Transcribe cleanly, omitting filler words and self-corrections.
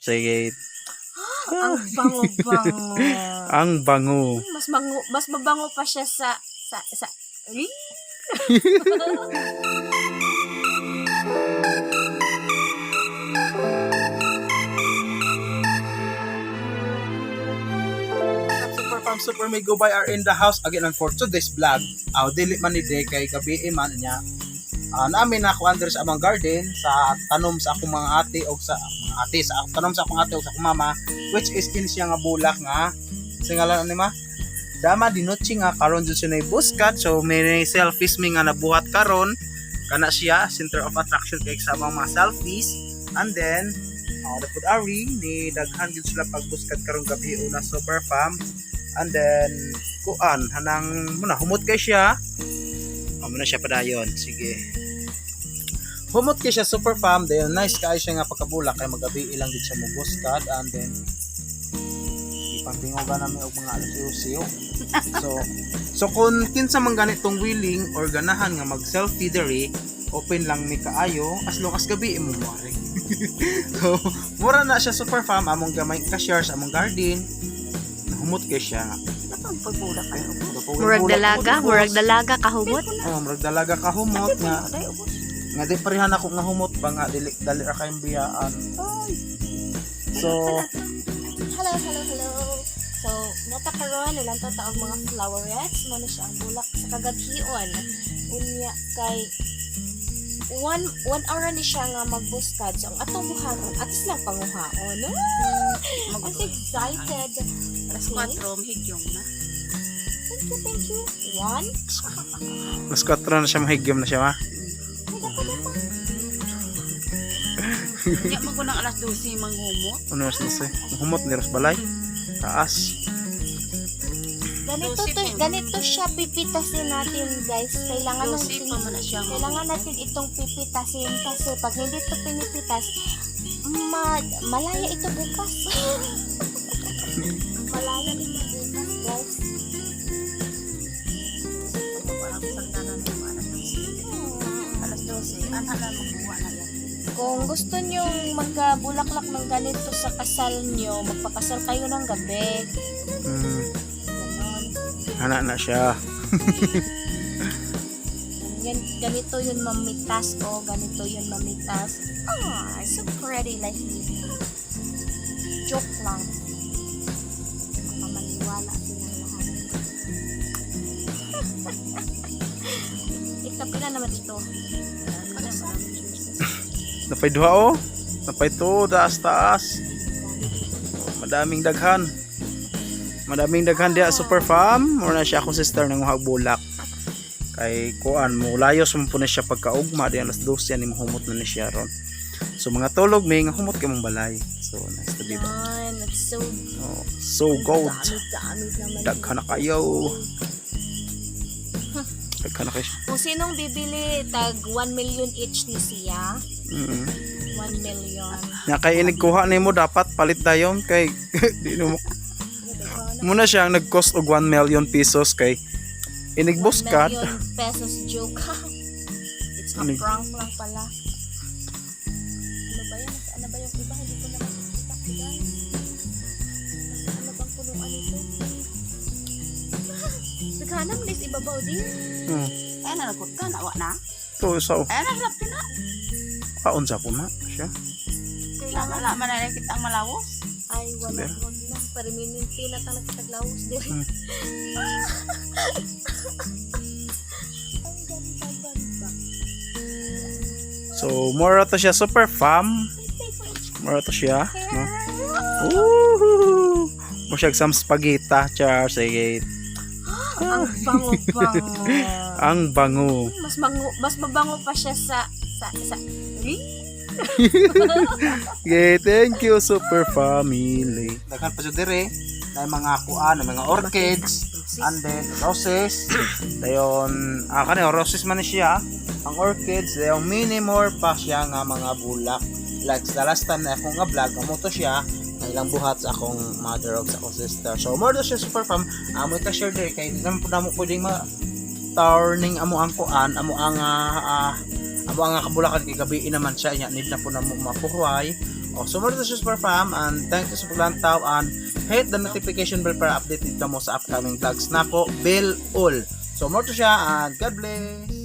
Sige. Ang bango-bango. Ang bango. Mas mango, mas mabango pa siya sa Eh? Super Fam, Super May Go By are in the house again and for today's vlog. Aw, dili man ni day kay gabi man niya. Namin na ako under sa amang garden sa tanom sa akong mga ate o sa mga ate sa tanom sa akong ate o sa akong mama, which is kini siya nga bulak nga singalan ani ma Dama dinuchi nga karon jud siya buskat. So may selfies mi nga nabuhat karon, kana siya center of attraction kay sa amang mga selfies. And then dapod ari ni daghan jud sila pagbuskat karong gabi una, super fam. And then kuan hanang muna humot kay siya. Oh, muna siya padayon, sige, humot kay siya, super fam. Dayon nice kay siya nga pagkabulak kay magabi ilang gid siya mobuskad. And then ipangtingogan namin og mga alas. So kung kinsa man ganitong willing or ganahan nga mag selfie diri, open lang mi kaayo as long as gabi imo mo ari. So mura na siya, super fam, among gamay ka share sa among garden. Humot kay siya. Ang pagbulak kayo. Murag dalaga, murag dalaga kahumot. Oh, murag dalaga ka humot nga. Day ubos. Nga di parehan ako nga humot ba nga dili dali ra kayong biyaan. Ay. So, Hello, hello, hello. So, nata karon ilang ta og mga flowerets, mo na siya ang bulak sa kagabhion. Unya kay one hour ni siya nga magbuskad. So, ang atong buhaton, atis lang panguhaon. Ah! I'm so excited. Alas 4, mahigyong na. Thank you, thank you. One. Mas 4 na siya, mahigyom na siya ma. Hindi man ko ng alas 12 manghumot. Ano mas nasa? Humot ni Ros balay. Taas. Ganito Dose to, po. ganito siya pipitasin natin, guys. Kailangan 12 natin pa man na siya. Kailangan natin itong pipitasin kasi pag hindi ito pinipitas, malaya ito bukas. Malaya ito bukas, guys. Parang sagdanan mo alas 12. Alas 12, anak na magbuwa na yan. Kung gusto nyong magkabulaklak ng ganito sa kasal nyo, magpakasal kayo ng gabi. Ganon. Hana na siya. Ganito yun mamitas o ganito yun mamitas. Ah, so pretty like me. Joke lang. Baka maniwala silang lahat. Ikapi na naman ito. Napay duha oh. Napay to, taas taas. Oh, madaming daghan. Madaming daghan diha, super fam. Mura na siya akong sister nang bulak. Kay kuan mo layos mo po na siya pagkaugma di alas 12 ani mahumot na ni siya ron. So mga tulog may nga humot kay mong balay. So nice to be back. Yan, it's so Oh, so gold. dami-dami naman. Daghan na kayo. Daghan na kayo. Kung sinong bibili, tag 1 million each ni siya. 1 million. Nga kay inig kuha nimo dapat palit dayon kay di nimo muna siya ang nag-cost og 1 million pesos kay inig 1 buskat. million pesos joke. It's a prank lang pala. Ano ba yan? Ano ba yung iba? Hindi ko na makikita, guys. Nasaan na bang punuan ito? Naghanap na sa ibabaw din. Ay, nalagot ka, nawa na. To sa Ay, nalasap na. kaunsa po na siya. Kailangan. Wala man na kita ang malawos. Ay, wala. Sige. Wag na. Permanente na tayo kitaglawas din. Ang ganda, ganda. So more to siya, super fam. More to siya, no. Woohoo! Mo siya some spaghetti, char, sige. Ang bango-bango. Ang bango. Mas mango, mas mabango pa siya sa Eh? Okay, thank you, super family. Daghan pa jud dire na mga kuan, mga orchids, and then roses. Dayon, kani roses man ni siya. Ang orchids, dayon many more pa siya nga mga bulak. Like the last time na akong nga vlog, amo to siya na ilang buhat sa akong mother og sa akong sister. So more to siya, super fam. Amoy ka share dire kay di naman po namo pwedeng ma turning amo ang kuan, amo ang kabulakan kay gabi naman siya nya need na po namo mapuhuay. O, so more to Super Fam, and thank you sa paglantaw and hit the notification bell para updated ka mo sa upcoming vlogs nako. Bell all. So more to siya and God bless.